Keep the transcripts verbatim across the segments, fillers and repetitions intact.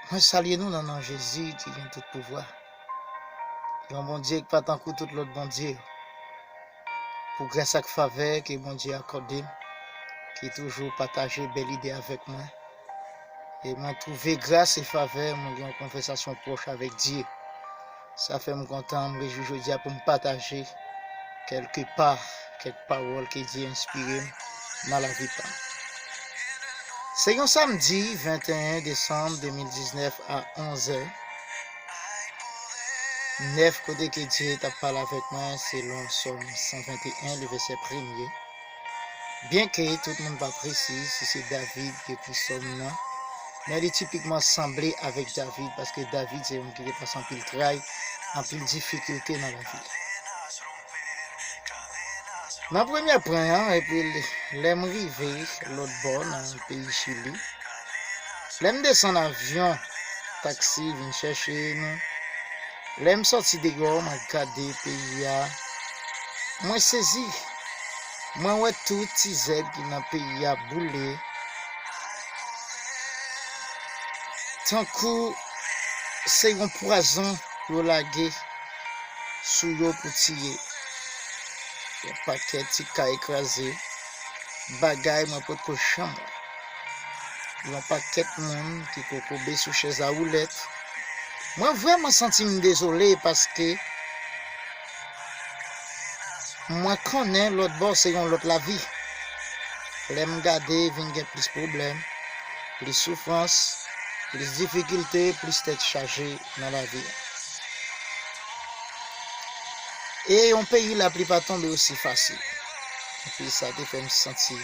Mwen salye nou nan non Jezi ki gen tout pouvwa. Yon Bondye ki pa tankou tout lòt Bondye yo. Pou gras ak favè ke Bondye akòde m, ki toujou pataje bèl ide avèk mwen. E mwen twouve gras e favè, mwen gen yon konvèsasyon pwòch avèk Dye. Sa fè m kontan, m rejwi jodi a pou m pataje kèlke pa, kèk pawòl ke Dye enspire m nan lavi pa m. Se yon samdi venteyen desanm de mil diznèf a onz è nèf, kote ke Dye t ap pale avèk mwen selon Sòm san venteyen, le vèsè premye. Byenke tout moun pa presize si se David ki ekri Sòm nan, men li tipikman sanble avèk David, paske David se yon moun ki te pase anpil tray, anpil difikilte nan lavi l. Nan premye pwen an, epi l-, lè m rive lòt bò nan peyi Chili, lè m desann avyon, taksi vin chèche nou, lè m sòti deyò, mwen gade peyi a, mwen sezi. Mwen wè tout ti zèb ki nan peyi a boule, tankou se yon pwazon yo lage sou yo pou tiye. Yon pakèt ti kay kraze, bagay mwen potko janm wè. Yon pakèt moun ki kokobe sou chèz a woulèt. Mwen vrèman santi m dezole paske mwen konnen lòt bò se yon lòt lavi. Lè m gade, vin gen plis pwoblèm, plis soufrans, plis difikilte, plis tèt chaje nan lavi a. E yon peyi laplipa tonbe osi fasil. Epi sa te fè m santi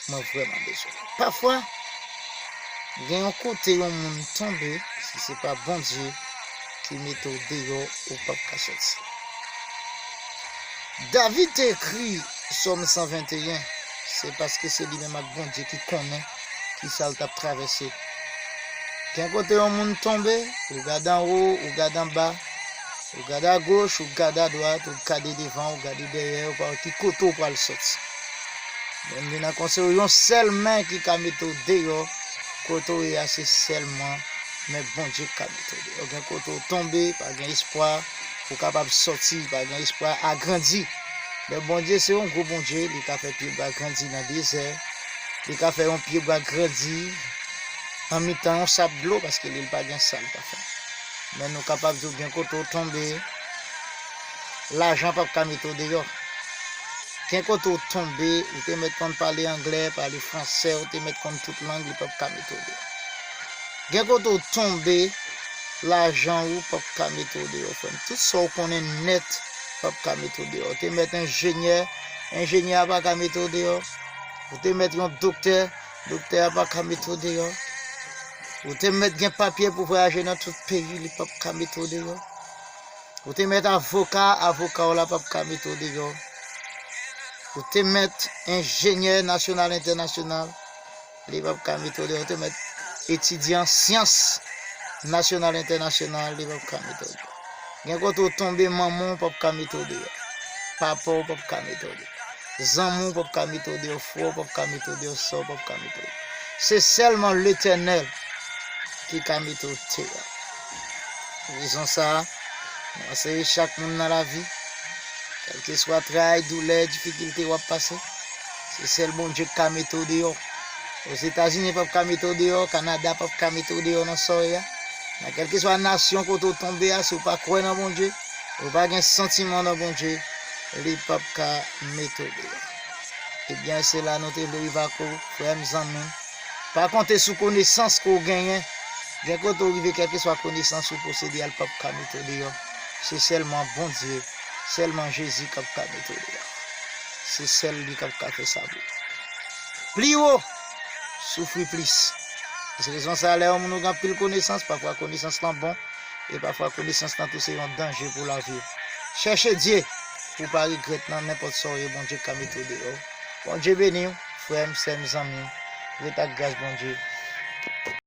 mwen vrèman dezole. Pafwa, gen yon kote yon moun tonbe, si se pa Bondye ki mete w deyò, ou p ap ka sòti. David te ekri Sòm san venteyen, se paske se li menm ak Bondye ki konnen ki sa l t ap travèse. Gen kote yon moun tonbe, ou gade anwo, ou gade anba, ou gade agoch, ou gade adwat, ou gade devan, ou gade dèyè, ou pa wè ki kote w pral sòti. Men m vin nan konsèy ou, yon sèl men ki ka mete w deyò, kote w ye a se sèlman men Bondye k ka mete w deyò. Gen kote w tonbe, pa gen espwa pou w kapab sòti, pa gen espwa agrandi. Men Bondye se yon gwo Bondye, li ka fè pyebwa grandi nan dezè, li ka fè yon pyebwa grandi nan mitan yon sab dlo, paske li, li pa gen sa l pa fè. Men nou kapab di w gen kote w tonbe, lajan p ap ka mete w deyò. Gen kote w tonbe, ou te mèt konn pale anglè, pale fransè, ou te mèt konn tout lang, li p ap ka mete w deyò. Gen kote w tonbe, lajan ou p ap ka mete w deyò, frè m. Tout sa w konnen nèt p ap ka mete w deyò. Ou te mèt enjenyè, enjenyè a pa ka mete w deyò. Ou te mèt yon doktè, doktè a pa ka mete w deyò. Ou te mèt gen papye pou vwayaje nan tout peyi, li p ap ka mete w deyò. Ou te mèt avoka, avoka w la p ap ka mete w deyò. Ou te mèt enjenyè nasyonal, entènasyonal, li p ap ka mete w deyò. Ou te mèt etidyan syans nasyonal, entènasyonal, li p ap ka mete w deyò. Gen kote w tonbe, manman w p ap ka mete w deyò. Papa w p ap ka mete w deyò. Zanmi w p ap ka mete w deyò, frè w p ap ka mete w deyò, sè w p ap ka mete w deyò. Se sèlman Letènèl ki ka mete w deyò. Rezon sa a, mwen anseye chak moun nan lavi, kèlkeswa tray, doulè, difikilte w ap pase, se sèl Bondye k ka mete w deyò. Ozetazini p ap ka mete w deyò, Kanada p ap ka mete w deyò nan sa w ye a. Nan kèlkeswa nasyon kote w tonbe a, si w pa kwè nan Bondye, ou pa gen santiman nan Bondye, li p ap ka mete w deyò. Ebyen, se la nou te vle rive ak ou, frè m, zanmi m. Pa konte sou konesans ke w genyen. Gen kote w rive, kèlkeswa konesans ou posede a, l p ap ka mete w deyò. Se sèlman Bondye, sèlman Jezi k ap ka mete w deyò. Se sèl li k ap ka fè sa pou ou. Pli wo, soufri plis. Se rezon sa a, lè yon moun ou gen anpil konesans, pafwa konesans lan bon, e pafwa konesans lan tou se yon danje pou lavi w. Chèche Dye pou w pa regrèt nan nenpòt sa w ye, Bondye ka mete w deyò. Bondye beni w, frè m, sè m, zanmi m. Ret ak gras Bondye.